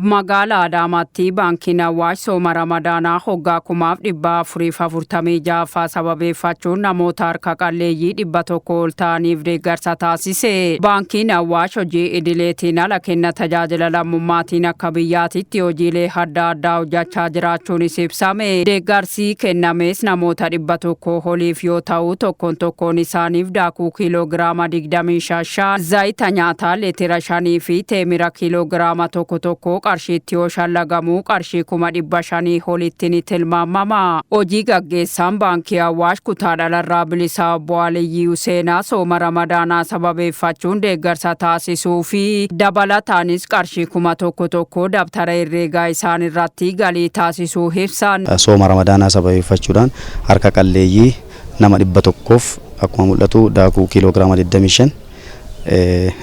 Magaalaa Adaamaatti Baankiin Awaash sooma Ramadaanaa hoggaa 4446ffaa sababeeffachuun namoota harka qalleeyyii 100 ol ta'aniif deeggarsa taasise. Baankiin Awaash hojii idileetiin ala kenna tajaajila lammummaatiin akka biyyaatitti hojiilee adda addaa hojjechaa jiraachuunis ibsame. Deeggarsi kennames namoota 100 oliif yoo ta'u, tokkoon tokkoon isaaniif daakuu kiiloogiraama 25, zayita nyaataa leetira 5 fi teemira kiiloogiraama 1 1 qarshiitti yoo shallagamu qarshii 500,000 olitti ni tilmaamama. Hojii gaggeessaan Baankii Awaash kutaa dhalarraa bilisaa obbo Aliyyii Huseenaa sooma Ramadaanaa sababeeffachuun deeggarsa taasisuu fi dabalataanis qarshii 1000 dabtara herreegaa isaan irratti galii taasisuu ibsan. Sooma Ramadaanaa sababeeffachuudhaan harka qalleeyyii nama 100f akkuma mul'atu daakuu kiiloogiraama 25,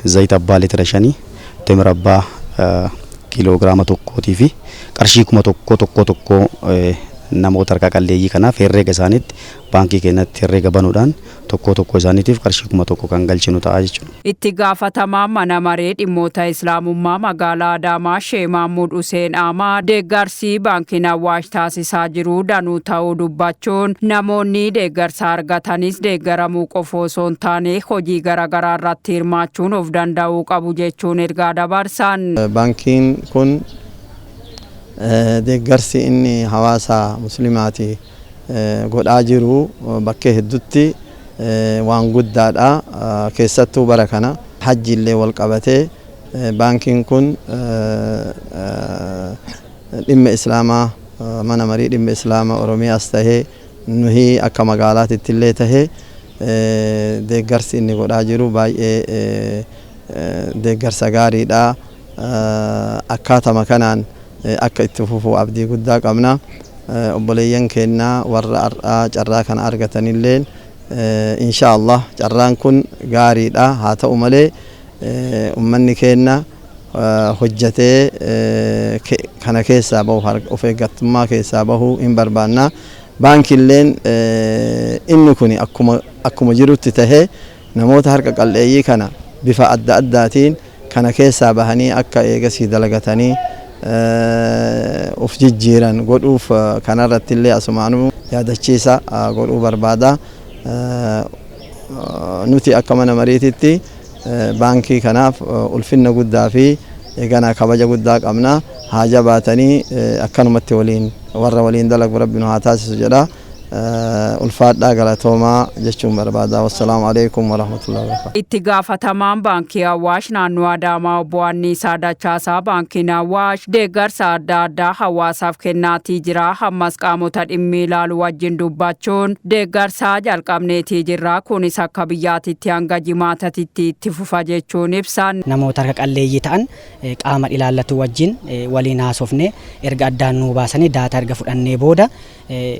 zayita abbaa liitira 5, temira abbaa kiiloogiraama 1 fi qarshii 1000 tokko tokko namoota harka qalleeyyii kanaaf herreega isaaniitti baankii keenyatti herreega banuudhaan tokko tokko isaaniitiif qarshii 1000 kan galchinu ta'a jechuudha. Itti gaafatamaa mana maree dhimmoota Islaamummaa magaalaa Adaamaa Shee Maammuud Huseen Aamaa deeggarsi baankiin Awaash taasisaa jiru danuu ta'uu dubbachuun, namoonni deeggarsa argatanis deeggaramuu qofa osoo hin taane hojii garaagaraa irratti hirmaachuun of danda'uu qabu jechuun ergaa dabarsan. Baankiin kun deeggarsi inni hawaasa musliimaati godhaa jiru bakkee hedduutti waan guddaadha. Keessattuu bara kana hajji illee wal qabatee baankiin kun dhimma islaamaa, mana marii dhimma islaamaa Oromiyaas tahee nuhi akka magaalaatitti illee tahee, deeggarsi inni godhaa jiru baay'ee deeggarsa gaariidha. Akkaatama kanaan akka itti fufu abdii guddaa qabna. Obboleeyyan keenya warra har'aa carraa kana argatanilleen, insha Allah, carraan kun gaariidha. Haa ta'u malee ummanni keenya hojjatee kana keessaa bahu, of eeggattummaa keessaa bahuu hin barbaanna. Baankiilleen inni kun akkuma jirutti tahee namoota harka qalleeyyii kana bifa adda addaatiin kana keessaa bahanii akka eegasii dalagatanii of jijjiiran godhuuf kanarratti illee asumaanuu yaadachiisa godhuu barbaada. Nuti akka mana mariititti baankii kanaaf ulfinna guddaa fi eeganaa kabaja guddaa qabna. Haa jabaatanii, akkanumatti waliin warra waliin dalagu Rabbi nu haa taasisu jedha. Ulfaadhaa, galatoomaa jechuun barbaada. Wassalaamu alaikum warahmatullahi wabarakatuh. Itti gaafatamaan Baankii Awaash naannoo Adaamaa obbo Anniisaa Dachaasaa Baankiin Awaash deeggarsa adda addaa hawaasaaf kennaatii jira. Ammas qaamota dhimmi ilaalu wajjin dubbachuun deeggarsa jalqabneetii jirra. Kunis akka biyyaatitti hanga jimaatatitti itti fufa jechuun ibsan. Namoota harka qalleeyyii ta'an qaama ilaallatu wajjin waliin haasofne, erga addaan nuu baasanii data erga fudhannee booda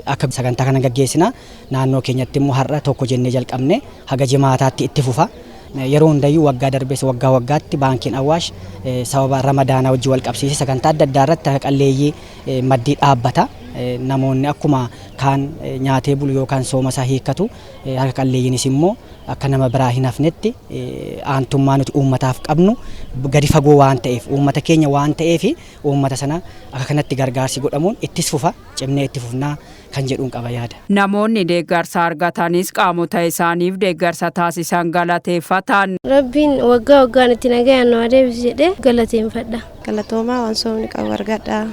akka sagantaa kana gaggeessina. Naannoo keenyatti immoo har'a tokko jennee jalqabne, haga jimaataatti itti fufa. Yeroo hundayyuu, waggaa darbees waggaa waggaatti Baankiin Awaash sababa Ramadaanaa wajjin wal qabsiisee sagantaa adda addaa irratti harka qalleeyyii maddii dhaabbata. Namoonni akkuma kaan nyaatee bulu yookaan sooma isaa hiikkatu, harka qalleeyyiinis immoo akka nama biraa hin hafnetti, aantummaa nuti uummataaf qabnu gadi fagoo waan ta'eef, uummata keenya waan ta'eef, uummata sana akka kanatti gargaarsi godhamuun ittis fufa, cimnee itti fufnaa kan jedhuun qaba yaada. Namoonni deeggarsa argatanis qaamota isaaniif deeggarsa taasisan galateeffatan. Rabbiin waggaa waggaan itti nagayaan nu adeemsi jedhee galateeffadha. Galatoomaa, waan soomni qabu argadha.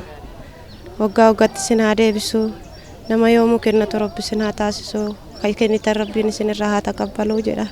Waggaa waggaatti isin haa deebisu. Nama yoomuu kennatu Rabbi isin haa taasisu. Kan kennitan Rabbiin isin irraa haa taqabbaluu jedha.